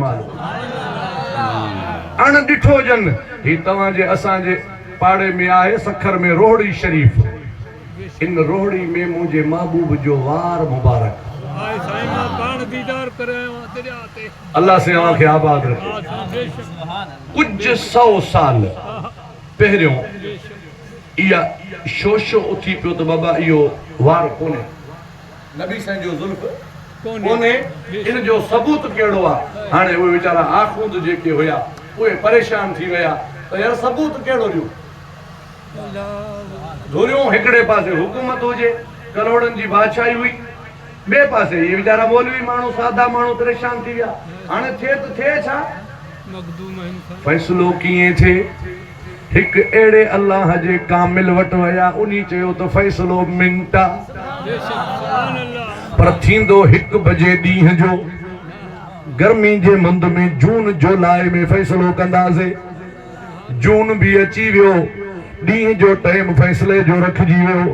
ڪمال هو. اڻ ڏٺو جن. هي توهان جي اسان جي پاڙي ۾ آهي سکر ۾ روهڙي شريف. ان روهڙي ۾ منهنجي محبوب جو وار مبارڪ. آء سائين مان پاڻ ديدار ڪري آيو آهيان درياء تي. الله سائين اوهان کي آباد رکي. ڪجهه سئو سال پهريون اها شوشو اٿي پيو ته بابا اهو وار ڪونهي. نبي سائين جو زلف ڪونهي ان جو ثبوت ڪهڙو آ. هاڻي اهي ويچارا آخوند جيڪي هيا اهي پريشان ٿي ويا ته يار ثبوت ڪهڙو ڏيون. ڌريون هڪڙي پاسي حڪومت هجي، ڪلهوڙن جي بادشاهي هئي، ٻئي پاسي اهي ويچارا مولوي ماڻهو، سادا ماڻهو پريشان ٿي ويا. هاڻي ٿئي ته ٿئي ڇا؟ فيصلو ڪيئن ٿئي؟ هڪ اهڙي الله جي ڪامل وٽ ويا، انهي چيو ته فيصلو منٽ آ، پر ٿيندو هڪ بجي ڏينهن جو، گرمي جي مند ۾ جون جولاء ۾ فيصلو ڪنداسي. جون به اچي ويو. ڏينهن جو ٽئيم فيصلي جو رکجي ويو.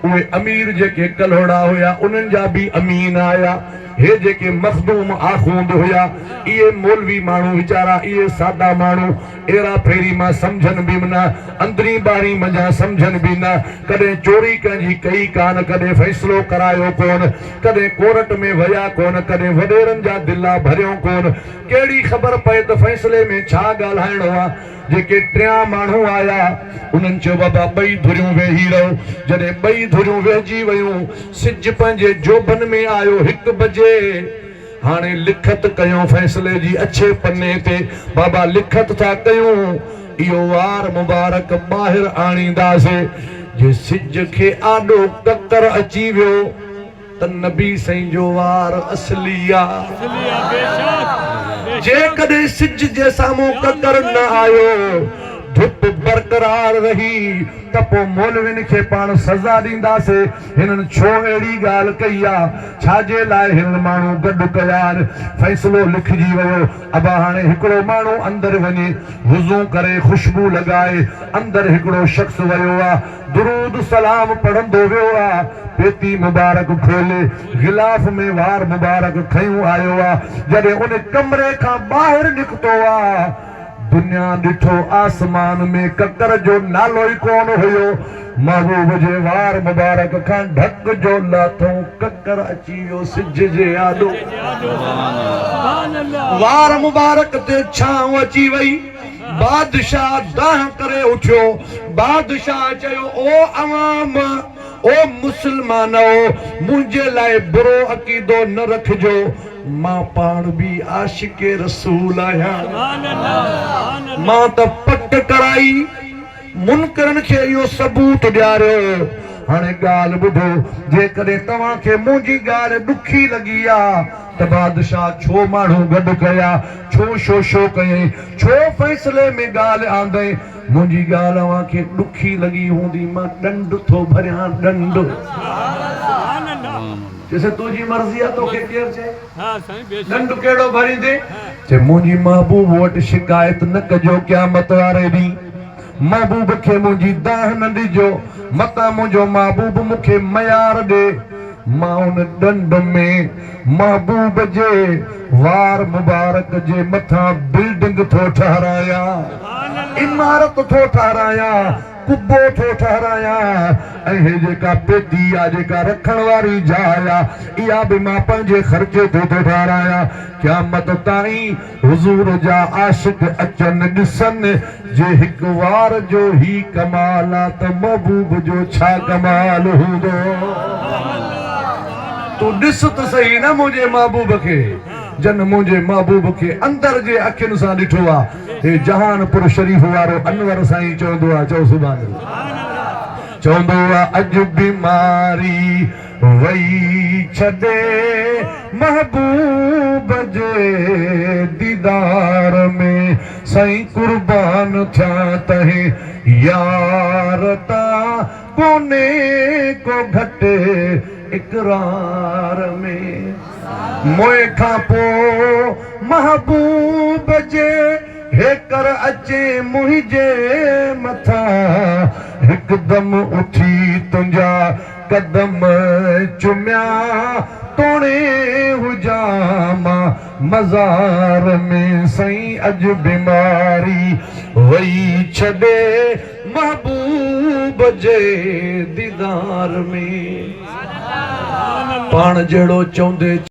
اهي امير جيڪي ڪلهوڙا هيا، انهن جا به امين آيا. هي جيڪي مخدوم آخوند هيا، اهي مولوي ماڻهو ويچارا، اهي سادا ماڻهو، ايرا ڦيري مان سمجهن به نه، اندرين ٻاهرين منجهان سمجهن به نه. ڪڏهن چوري ڪنهن جي ڪئي ڪانه، ڪڏهن فيصلو ڪرايو ڪونه، ڪڏهن ڪورٽ ۾ ويا ڪونه، ڪڏهن وڏيرن جا دلا ڀريو ڪونه. ڪهڙي خبر پئي ته فيصلي ۾ ڇا ڳالهائڻو آ. جيڪي ٽيان ماڻهو آيا، انهن چيو بابا ٻئي ڌريون ويهي رهو. جڏهن ٻئي ڌريون ويهجي ويون، سج پنهنجي جوڀن ۾ آيو هڪ بجي. هاڻي لکت ڪيون فيصلي جي اڇي پني تي. بابا لکت ٿا ڪيون، اهو وار مبارڪ ٻاهر آڻينداسي. جي سج کي آڏو ڪڪر اچي ويو. ته نبي سائين جو وار اصلي آ. جيڪڏهن سج جي سامهون ڪڪر نه آيو، ڌپ برقرار رهي ته پوء مولوين کي پاڻ سزا ڏينداسي. هنن ڇو اهڙي ڳالهه ڪئي آ؟ ڇا جي لاء هنن ماڻهو گڏ ڪيا آهن؟ فيصلو لکجي ويو. ابا هاڻي هڪڙو ماڻهو اندر وڃي وضو ڪري خوشبو لڳائي. اندر هڪڙو شخص ويو آ. درود سلام پڙهندو ويو آ، پيتي مبارڪ کولي غلاف ۾ وار مبارڪ کنيون آيو آ، جڏهن ان ڪمري کان ٻاهر نڪتو آ، دنيا ڏٺو آسمان ۾ ڪڪر جو نالو ئي ڪونه هيو، محبوب جي وار مبارڪ کان ڍڪ جو لاٿئون ڪڪر اچي ويو سج جي آڏو، وار مبارڪ تي ڇانو اچي وئي. بادشاهه دانهن ڪري اٿيو. بادشاهه چيو، او عوام! او مسلمانؤ! منهنجي لاء برو عقيدو نه رکجو، مان پاڻ به عاشق رسول آهيان. مان ته پڪ ڪرائي منڪرن کي اهو ثبوت ڏياريو. هاڻي ڳالهه ٻڌو، جيڪڏهن توهان کي منهنجي ڳالهه ڏکي لڳي آ ته بادشاهه ڇو ماڻهو گڏ ڪيا، ڇو شوشو ڪيائين، ڇو فيصلي ۾ ڳالهه آندئين؟ منهنجي ڳالهه اوهان کي ڏکي لڳي هوندي، مان ڏنڊ ٿو ڀريان، ڏنڊ. چيس، تنهنجي مرضي آ، توکي ڪير چئي؟ ڏنڊ ڪهڙو ڀريندين؟ چي، منهنجي محبوب وٽ شڪايت نه ڪجو، قيامت واري ڏينهن محبوب کي منهنجي دانهن نه ڏجو، متان منهنجو محبوب مون کي ميار ڏي. مان ان ڏنڊ ۾ محبوب جي وار مبارڪ جي مٿان بلڊنگ ٿو ٺهرايان، عمارت ٿو ٺهرايان، قبو ٿو ٺهرايان ۽ هي جيڪا پيتي آ، جيڪا رکڻ واري جاء آ، اها به مان پنهنجي خرچي تي ٿو ٺهرايان. قيامت تائين حضور جا عاشق اچن ڏسن، جي هڪ وار جو هي ڪمال آ ته محبوب جو ڇا ڪمال هوندو. تون ڏس ته سهي نه منهنجي محبوب کي، جن منهنجي محبوب کي اندر جي اکين سان ڏٺو آ. هي جهان پور شريف وارو انور سائين چوندو آ، چئو سبحان الله. چوندو آ اڄ بيماري وئي ڇڏي محبوب جي ديدار ۾. سائين قربان ٿيان تنهن يار تان ڪونهي ڪو گهٽ اقرار ۾. موئي کان پوء محبوب جي هيڪر اچي منهنجي مٿان هڪدم اٿي تنهنجا قدم چميا توڻي هجان مان مزار ۾ سائين اڄ بيماري وئي ڇڏي محبوب جي ديدار ۾. پاڻ جهڙو چوندي.